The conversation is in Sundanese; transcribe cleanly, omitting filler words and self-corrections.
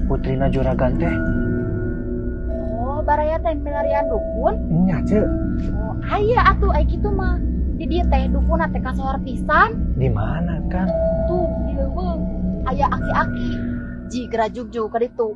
Putrina juragan teh. Oh, baraya teh milarian dukun. Nya, Ceu. Oh, aya atuh ai kitu mah. Di dieu teh dukun teh kasohor pisan. Di mana, Kang? Tuh di leuweung aya aki-aki. Ji gerajugjug ka ditu.